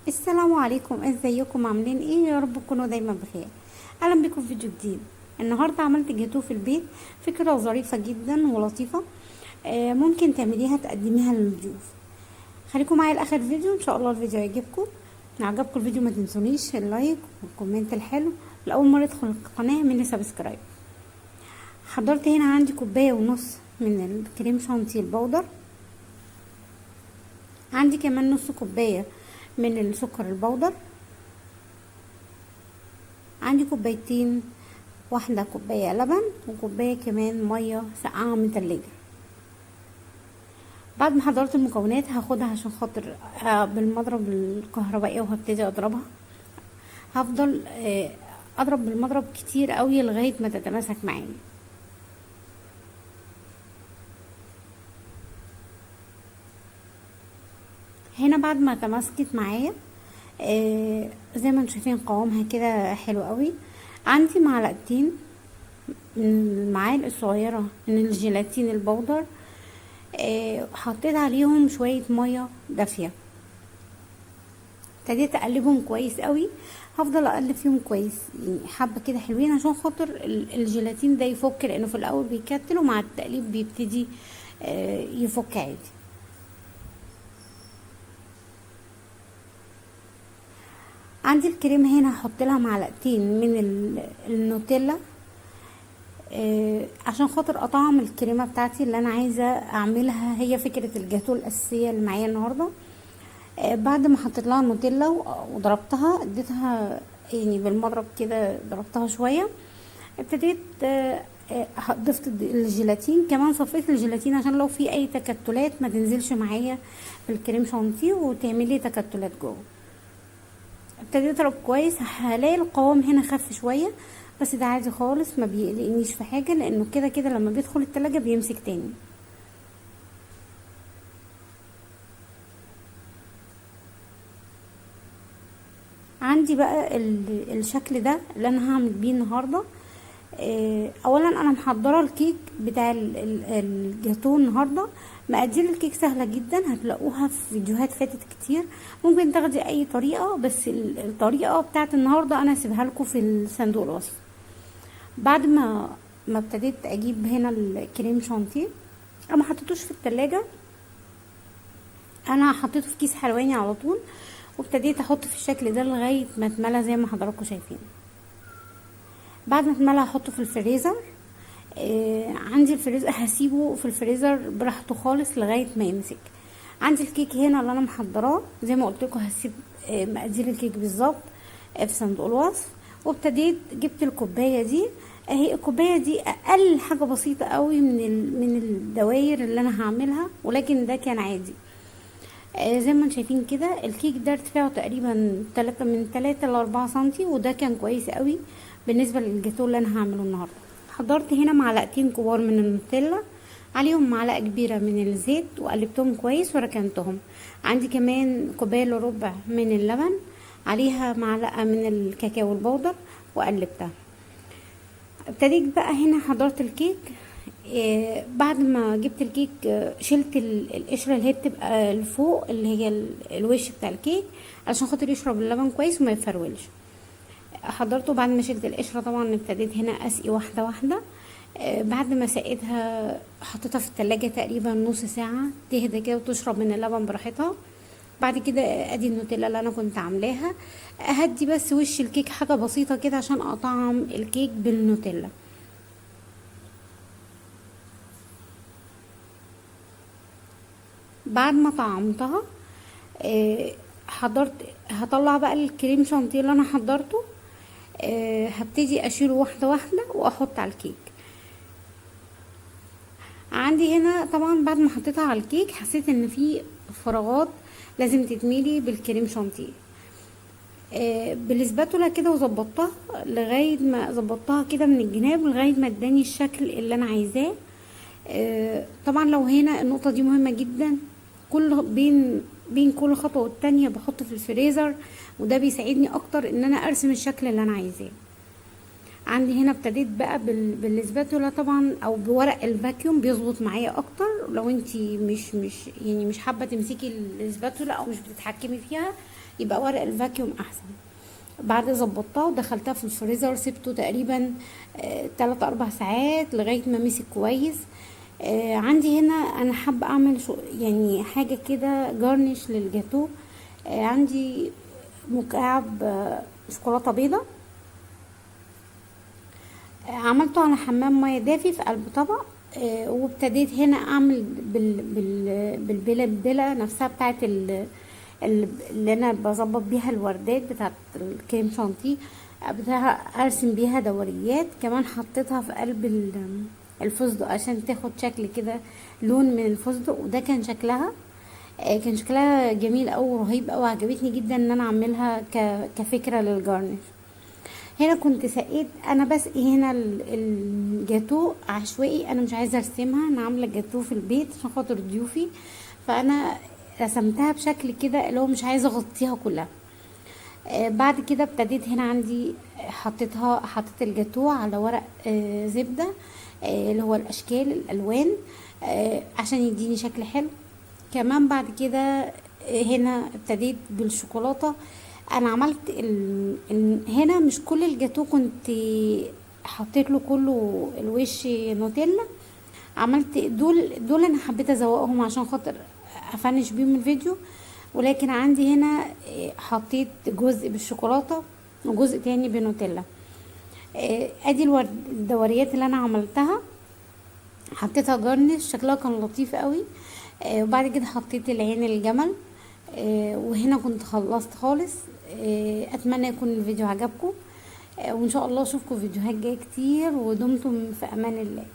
السلام عليكم، ازيكم؟ عاملين ايه؟ يا رب تكونوا دايما بخير. اهلا بكم في فيديو جديد. النهارده عملت جاتوه في البيت، فكرة ظريفة جدا ولطيفة، ممكن تعمليها تقدميها للضيوف. خليكم معايا لاخر فيديو، ان شاء الله الفيديو يعجبكم. لو عجبكم الفيديو ما تنسونيش ال like وال comment الحلو. لاول مرة ادخل القناة اعملي subscribe. حضرت هنا عندي كوباية ونص من الكريم شانتيه ال powder، عندي كمان نص كوباية من السكر ال powder، عندي كوبايتين، واحدة كوباية لبن وكوبايه كمان مية ساقعه من التلاجة. بعد ما حضرت المكونات هاخدها عشان خاطر بالمضرب الكهربائي وهبتدي اضربها. هفضل اضرب بالمضرب كتير قوي لغاية ما تتماسك معايا. هنا بعد ما تماسكت معايا زي ما انتم شايفين قوامها كده حلو قوي. عندي معلقتين من المعالق الصغيرة من الجيلاتين ال powder، حطيت عليهم شوية مية دافيه، ابتديت اقلبهم كويس قوي. هفضل اقلب فيهم كويس يعني حبه كده حلوين عشان خاطر الجيلاتين ده يفك، لانه في الاول بيكتل ومع التقليب بيبتدي يفك عادي. عندي الكريم هنا هحط لها معلقتين من النوتيلا عشان خاطر اطعم الكريمة بتاعتي اللي انا عايزه اعملها، هي فكرة الجاتوه الاساسية اللي معايا النهارده. بعد ما حطيت لها النوتيلا وضربتها، اديتها يعني بالمضرب كده، ضربتها شوية، ابتديت ضفت الجيلاتين كمان، صفيت الجيلاتين عشان لو في اي تكتلات ما تنزلش معايا في الكريم شانتيه وتعملي تكتلات جوه. ابتديت اضرب كويس، هلاقي القوام هنا خف شوية، بس ده عادي خالص ما بيقلقنيش في حاجة، لانه كده كده لما بيدخل التلاجة بيمسك تاني. عندي بقى الشكل ده اللي انا هعمل بيه النهارده. اولا انا محضرة الكيك بتاع الجاتوه النهارده. مقادير الكيك سهلة جدا، هتلاقوها في فيديوهات فاتت كتير، ممكن تاخدي اي طريقه، بس الطريقة بتاعت النهارده انا هسيبها لكم في الصندوق الوصف. بعد ما ابتديت اجيب هنا الكريم شانتيه، انا ما حطيتوش في التلاجة، انا حطيته في كيس حلواني على طول، وابتديت احط في الشكل ده لغاية ما اتملى زي ما حضراتكم شايفين. بعد ما اتملى هحطه في الفريزر. عندي الفريزر هسيبه في الفريزر براحته خالص لغاية ما يمسك. عندي الكيك هنا اللي انا محضراه زي ما قلت لكم، هسيب مقادير الكيك بالظبط في صندوق الوصف. وابتديت جبت الكوباية دي، اهي الكوباية دي اقل حاجة بسيطة قوي من الدواير اللي انا هعملها، ولكن ده كان عادي. زي ما انتم شايفين كده الكيك ده ارتفاعه تقريبا 3 من 3 ل 4 سنتي، وده كان كويس قوي بالنسبة للجاتوه اللي انا هعمله النهارده. حضرت هنا معلقتين كبار من النوتيلا، عليهم معلقه كبيرة من الزيت، وقلبتهم كويس وركنتهم. عندي كمان كوباية الا ربع من اللبن، عليها معلقه من الكاكاو البودر، وقلبتها. ابتديت بقى هنا حضرت الكيك. بعد ما جبت الكيك شلت القشرة اللي هي بتبقى لفوق اللي هي الوش بتاع الكيك علشان خاطر يشرب اللبن كويس وما يفرولش. حضرته بعد ما شلت القشرة طبعا. ابتديت هنا اسقي واحدة واحدة. بعد ما سقيتها حطيتها في التلاجة تقريبا نص ساعة تهدى كده وتشرب من اللبن براحتها. بعد كده ادي النوتيلا اللي انا كنت عاملاها، اهدي بس وش الكيك حاجة بسيطة كده عشان اطعم الكيك بالنوتيلا. بعد ما طعمتها حضرت هطلع بقى الكريم شانتيه اللي انا حضرته، هبتدي اشيله واحدة واحدة واحط على الكيك. عندي هنا طبعا بعد ما حطيتها على الكيك حسيت ان في فراغات لازم تتملي بالكريم شانتيه. بالسباتولا كده وظبطتها لغاية ما ظبطتها كده من الجناب لغاية ما اداني الشكل اللي انا عايزاه. طبعا لو هنا النقطة دي مهمة جدا، بين كل خطوة والتانية بحط في الفريزر، وده بيساعدني اكتر ان انا ارسم الشكل اللي انا عايزاه. عندي هنا ابتديت بقى بالسباتولا طبعا او بورق ال vacuum، بيظبط معايا اكتر. لو انتي مش حابة تمسكي السباتولا او مش بتتحكمي فيها، يبقى ورق ال vacuum احسن. بعد ظبطتها ودخلتها في الفريزر، سبته تقريبا 3-4 ساعات لغاية ما مسك كويس. عندي هنا انا حابة اعمل يعني حاجة كده garnish للجاتو. عندي مكعب شوكولاتة بيضة، عملته على حمام مية دافي في قلب طبق. وابتديت هنا اعمل بالبلبله نفسها بتاعت اللي انا بظبط بيها الوردات بتاعت الكريم شانتيه، بتاع ارسم بيها دوريات. كمان حطيتها في قلب الفستق عشان تاخد شكل كده لون من الفستق، وده كان شكلها. كان شكلها جميل أوي ورهيب أوي، عجبتني جدا ان انا اعملها كفكرة للجارنش. هنا كنت سقيت، انا بسقي هنا الجاتو عشوائي، انا مش عايزه ارسمها، انا عامله جاتو في البيت عشان خاطر ضيوفي، فانا رسمتها بشكل كده اللي هو مش عايزه اغطيها كلها. بعد كده ابتديت هنا عندي حطيت الجاتو على ورق زبدة، اللي هو الاشكال الالوان، عشان يديني شكل حلو. كمان بعد كده، هنا ابتديت بالشوكولاته. انا عملت هنا مش كل الجاتو كنت حطيت له كله الوش نوتيلا، عملت دول انا حبيت ازوقهم عشان خاطر افنش بيهم الفيديو، ولكن عندي هنا حطيت جزء بالشوكولاته وجزء تاني بنوتيلا. ادي الدوريات اللي انا عملتها، حطيتها جارنش، شكلها كان لطيف قوي. وبعد كده حطيت العين الجمل. وهنا كنت خلصت خالص. اتمنى يكون الفيديو عجبكم، وان شاء الله اشوفكم فيديوهات جاية كتير، ودمتم في امان الله.